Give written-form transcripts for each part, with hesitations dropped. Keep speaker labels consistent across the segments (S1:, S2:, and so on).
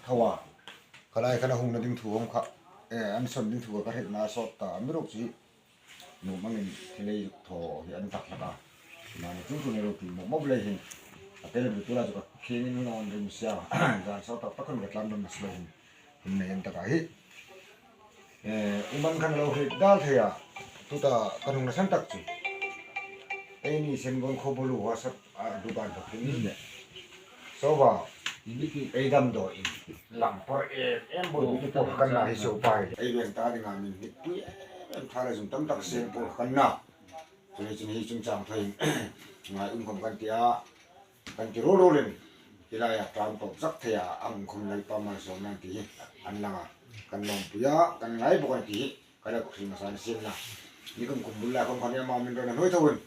S1: tho a, khalai khan a hungna ding thu awm kha an sawn ding thu kha ka hrilh na a sawt ta a mi ruk chu hi nuam angin thilei thaw hi an tak hlak a, mahni chung chu ni lo tih mawp mawp lei hin a tel ve tura chu ka khing in hun a rawn rim sia zan saw tak tak khan ka tlan dawn nasa lo hin hun nei an takah hi uman khan a lo hrilh dal thei a chutah ka hnung nasa tak chu eini senvawn khawbulu whatsapp a dukan thawk hin leh Sova ei damdawiin lang pawr em em bawih mi te pawh kan na hi sopa hi ei veng ta dingah min hnik pui em em thar a zum tam tak seng pawh kan na chumi chin hi chungchang thawin ngai um khawm kan ti a kan ti rul rulin tilai ah tlang tawp zak thei a ang khawm Lalpa malsawmna an tih hi an lang a kan lawmpui a kan ngai bawk an tih hi ka lo hrilh hmasa nasa in la ni kum kum bul lai khawm khan ema min rawn a hnuai tho in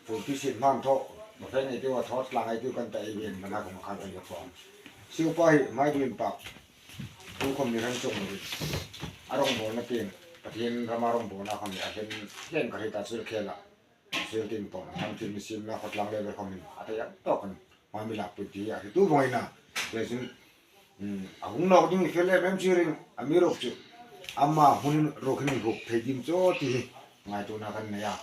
S1: furpi sit hman thaw buffet nei tiu a thaw tlang ei tiu kan ta ei ve in mana kum khan kan la chhuah ang siupa hi hmai duin pak thu khawm ni ran chung lo in a rawngbawlna peng Pathian rama rawngbawlna khawm hi a hlen hlen ka hre ta chul khel a chul tin pawh ram thil mi sim la khawtlang level khawm in a theih ang tawk in hma mi lak pui ti a hre tu vawng in a chuan cun A hung lawk ding i fel em em chirin a mi ruk chu ama hmun ruk hin ruk thei dim chaw ti hi ngaituahna kan nei a.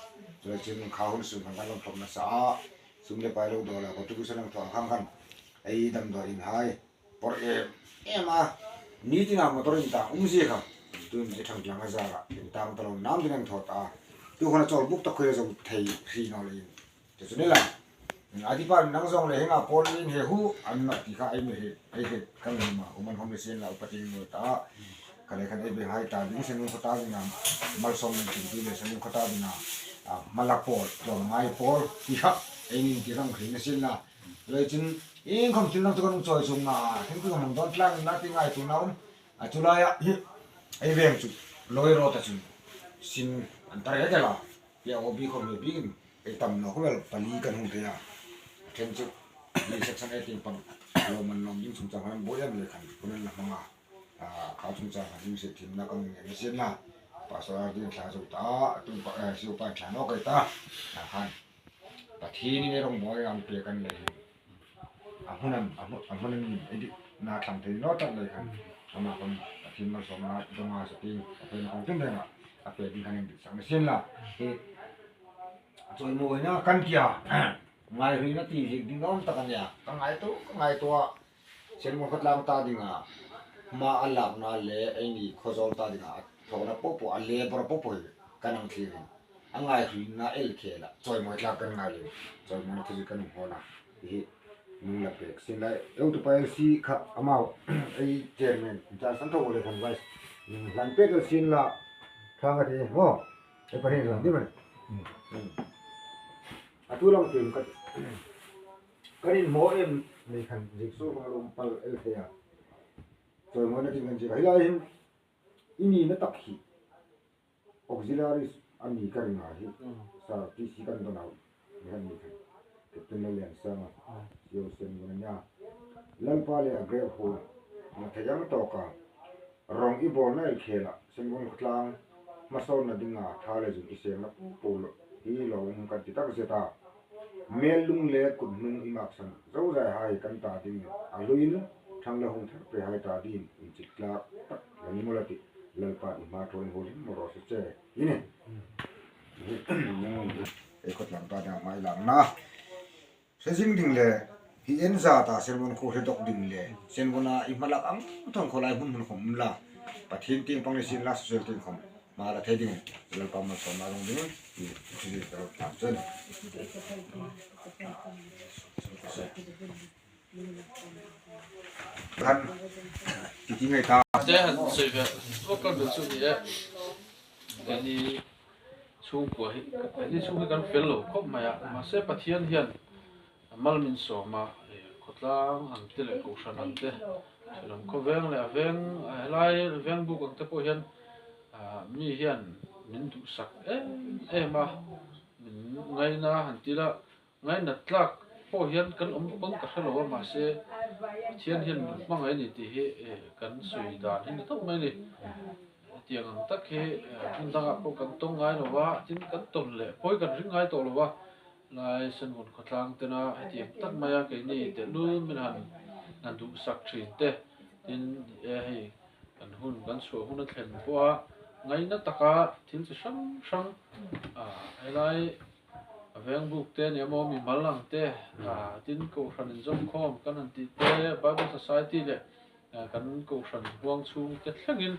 S1: Chuai cun kha hun sum khan kan lawm thlawp nasa a, sum le pai lo dawl a contribution ang thawh ang khang khan ei damdawi in hai pawrh em em a, nitin ah motor in tang um zia kha tun i thang tlang a zar ah in tang ta lo nam ding an thawt a, tu khan a chawl buk tak khui a zo thei hri no le in Ti chu nila Adipa nang zawng leh hengah pawl in he hu an mah ti kha ei me he ei he kan ni ma uman hom le sen la upating nu ta ka le khan ei be hai ta ding sen kho ta ding malsawm nen tin ti le sen kho ta ding a malak pawl tlawm ngai pawl ti kha ei nin ti rang hrin sin la le chin in khom thil nang chu kan chawi chung na thing tu nang don tlang na ti ngai tu naum a chulai a hi ei veng chu loi ro ta chun sin an tar he la ya obi khom le bing Ei tam lo vel pali kan hung thei a, a then chu mi section A ting pang lawm an lawm ding chungchang khan an buai em le khan hun an la hmang a, kha chungchang khan him hriat thimna kan ngen a sian la, pastor ar ding thla zo ta tu pa siu pa thla nawk ei ta tah khan Pathian in ei rawng buai an pek an lei hi a hmun an a hmun an ei dik na thlang thei nawt tlat lei khan amah pawn Pathian malsawmna dawnga satin Pathian kawng tin rengah a pek ding khan engtik sak na sian la hi. Chawimawina kan tia ngaihruihna tih zik ding awm tak a nia. Ka ngai tawh ka ngai tawh a, Senmur khawtlang ta dingah hma a lakna leh eini khawzawl ta dingah a thawkna pawh pawh a labour pawh pawh hi kan ang thlir in a ngaihruihna el khel a chawimawi tlak kan ngai lo. Chawimawina thu chu kan inhawn a ti hi nung la pek sin lai. Eutupa LC kha amah ei chairman in charge an tho leh khan vice hlan pek el sin la thang a ti maw. He pahnih chuan dim a ni. A tu lang tuin ka kan inhmaw em nei khan jigsaw kha lo pal el thei a. Chawimawina tin kan zir a. Helai hin i nihna tak hi auxiliary a ni ka ring a hi sir TC kan dawn a ni han ni khan Captain Lalliansanga CO Sen vun a nia. Lalpa leh a grave hall na thei ang tawk a rawng i bawlna el khel ah Senvung khawtlang hmasawnna dinga tha leh zun i sengna pu pu hi lo awm kan ti tak zet a. Mel lung leh kut hnung i maksan zo zai hai kan ta ding a hluin thang la hung thar pe hai ta din in chit tlak tak la ni mawla tih Lalpa i hma thawn hul him maw rawh se che hi ni. Ei khawtlang ta dang hmai lakna. Hre zing ding le hi en zat ah Senvawn khu hre dawk ding le Senvawn ah i hmalak ang thawng khawlai hmun hmun khawm um la Pathian ting pang le sin la social ting khawm hma la thei ding Lalpa malsawmna rung ding ti thil ka lo tlam chu a ni. Kan ti ti ngei ta.
S2: Te han sawi ve vak ka duh chu ni e. Keini Chhungkua hi keini chhung hi kan fel lo khawp mai a, mahse Pathian hian mal min sawm a, khawtlang ang te leh kohhran ang te, ṭhenawm khawveng leh a veng helai veng buk ang te pawh hian mi hian min duhsak em em a, min ngaina han ti la, ngainat tlak pawh hian kan awm pawn ka hre lo a, mahse Pathian hian min hmangaih a ni tih hi kan sawi dan hi ni tawp mai a ni. Hetiang ang tak hi hmun dangah pawh kan tawng ngai lo va, tin kan tawn leh pawi kan ring ngai tawh lo va, lai Senvun khawtlang tena hetiang tak maia keini tehlul min han duhsak thin te. Tin, ni e hei kan hun kan chhuah hun a thlen pawh a ngaina taka thil chi hrang hrang helai a veng buk te nia maw mi mal ang te tin kohhran inzawmkhawm kan han tih te Bible Society leh kan kohhran huang chhung te thlengin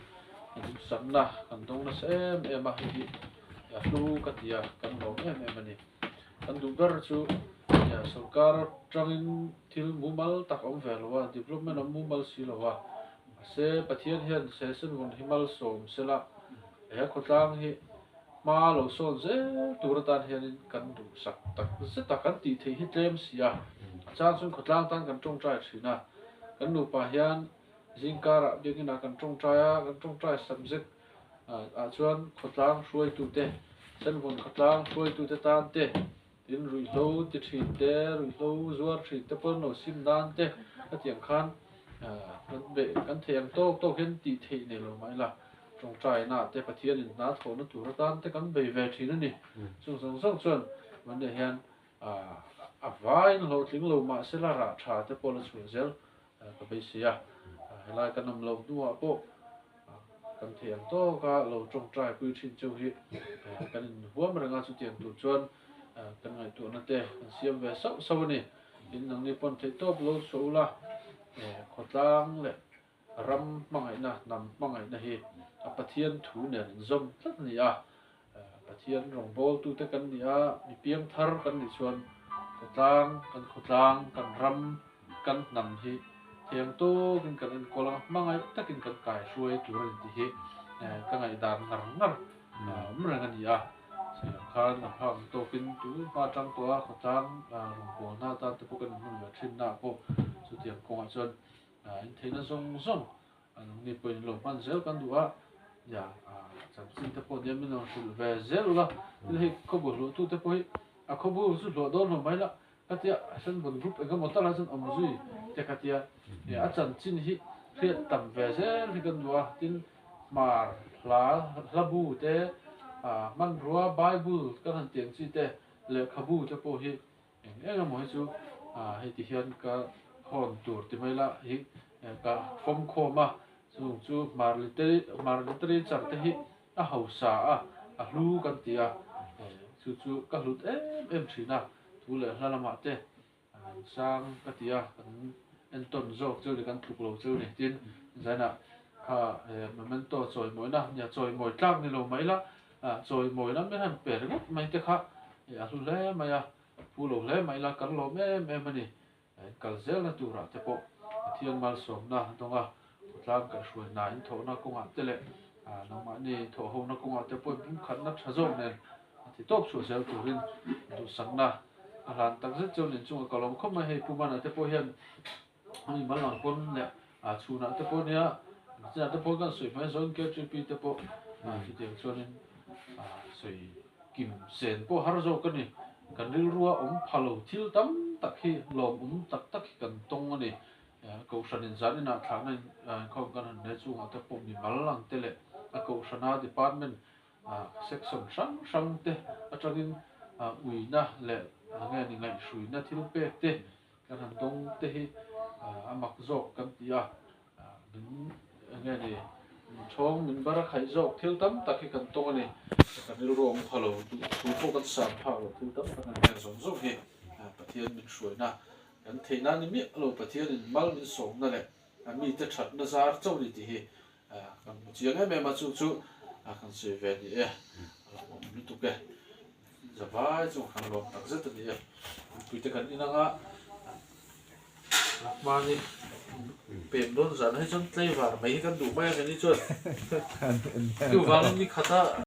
S2: duhsakna kan dawng nasa em em a hei hi a hlu ka ti a kan lawm em em a ni. Kan duh ber chu sorkar atangin thil mumal tak a awm ve lo a, development a awm mumal si lo a, mahse Pathian hian Sesenvun hi malsawm sela he khawtlang hi hma lo sawn zel tur atan hianin kan duhsak tak zet a, kan tih theih hi tlem si a, a chang chuan khawtlang tan kan tawngtai thin a, kan nupa hian zingkarah biakinah kan tawngtai a, kan tawngtai subject ah chuan khawtlang hruaitute, Senvun khawtlang hruaitute tan te, Tin, ruihhlo ti thin te, ruihhlo zuar thin te pawn lo sim nan te hetiang khan kan beih kan thei ang tawk tawk hian tih theih nei lo mah ila tawngtaina te Pathianin hna thawhna tur atan te kan bei ve thin a ni. Chung zawng zawng chuan mahni hian a vaiin hlawhtling lo mah sela rah tha te pawh la chhuah zel ka beisei a, helai kan awm loh hnuah pawh kan thei ang tawk a lo tawngtai pui thin cheu hi kan inhuam reng a, chutiang tur chuan kan ngaihtuahna te kan siam ve sauh sauh a ni. Tin, nangni pawn theih tawp lo chhuah ula, khawtlang leh ram hmangaihna, hnam hmangaihna hi a Pathian thu nen inzawm tlat a ni a, Pathian rawngbawltute kan ni a, mi piangthar kan nih chuan khawtlang, kan khawtlang, kan ram, kan hnam hi thiang tawkin kan enkawl a, hmangaih takin kan kaihruai tur a ni tih hi ka ngaihdan ngar ngar awm reng a ni a. Chutiang khan a phak tawkin tun hma atang tawh a khawtlang rawngbawlna atan te pawh kan inhman ve thin na pawh chutiang kawngah chuan intheihna zawng zawng Nangni pawhin in lo hman zel kan duh a, ya chanchin te pawh nia min rawn hrilh ve zel ula, tin hei khawbu hluahtu te pawh hi a khawbu chu hluah dawn lo mai la ka tia Senvun group eng emaw takah chuan awm zui te ka tia, a chanchin hi hriat tam ve zel hi kan duh a, tin hmar hla hlabu te hmanrua Bible kan han tiang chi te lehkhabu te pawh hi Eng eng emaw hi chu hei ti hian ka hawn tur ti mai la hi ka fawm khawm a, chung chu hmar hmar literature te hi a hausa a, a hlu kan ti a, chu chu ka hlut em em thin a, thu leh hla lamah te sang ka ti a, kan entawn zawk cheu ni kan tluk lo cheu ni tin zainah kha memento chawimawina nia chawimawi tlak ni lo mai la Chawimawi lam hian han pe ringawt mai te kha a hlu hle mai a, phu lo hle mai la kan lawm em em a ni. Kal zelna turah te pawh Pathian malsawmna dawnga khawtlang kaihhruaina in thawhna kawngah te leh nangmahni thawhhona kawngah te pawh bumkhatna tha zawk nen a ti tawp chhuah zel turin duhsakna a hlan takzet chuan inchunga ka lawm khawp mai. Hei Pu Mana te pawh hian Ani mal ang pawn leh chhunah te pawh nia chinah te pawh kan sawi hmai zawn KTP te pawh chutiang chuanin sawi kim sen pawh har zawk a ni. Kan rilrua awm pha lo thil tam tak hi lawmawm tak tak hi kan tawng a ni. Kohhranin zan inah thlahna inkhawm kan han nei chungah te pawh mi mal ang te leh a kohhrana department section hrang hrang te atangin uina leh nge ni ngaihhruina thil pek te Kan han dawng te hi a mak zawk kan ti a, min eng nge ni, min thawng, min bar a khaih zawk thil tam tak hi kan tawng a ni. Kan rilru awm kha lo duh thu pawh kan sam phak lo thil tam tak an heng zawng zawng hi Pathian min hruaina kan theihna ni miah lo Pathianin mal min sawmna leh mite thatna zar chauh ni tih hi kan hmu chiang em em a, chu chu kan sawi ve ni e, a lo awm lutuk e. Zavai chu kan lawm tak zet a ni e. Mipui te kan inang a, mahni pem dawn zan hi chuan tlaivar mai hi kan duh mai a ni chuan. Chuvangin ni khat a.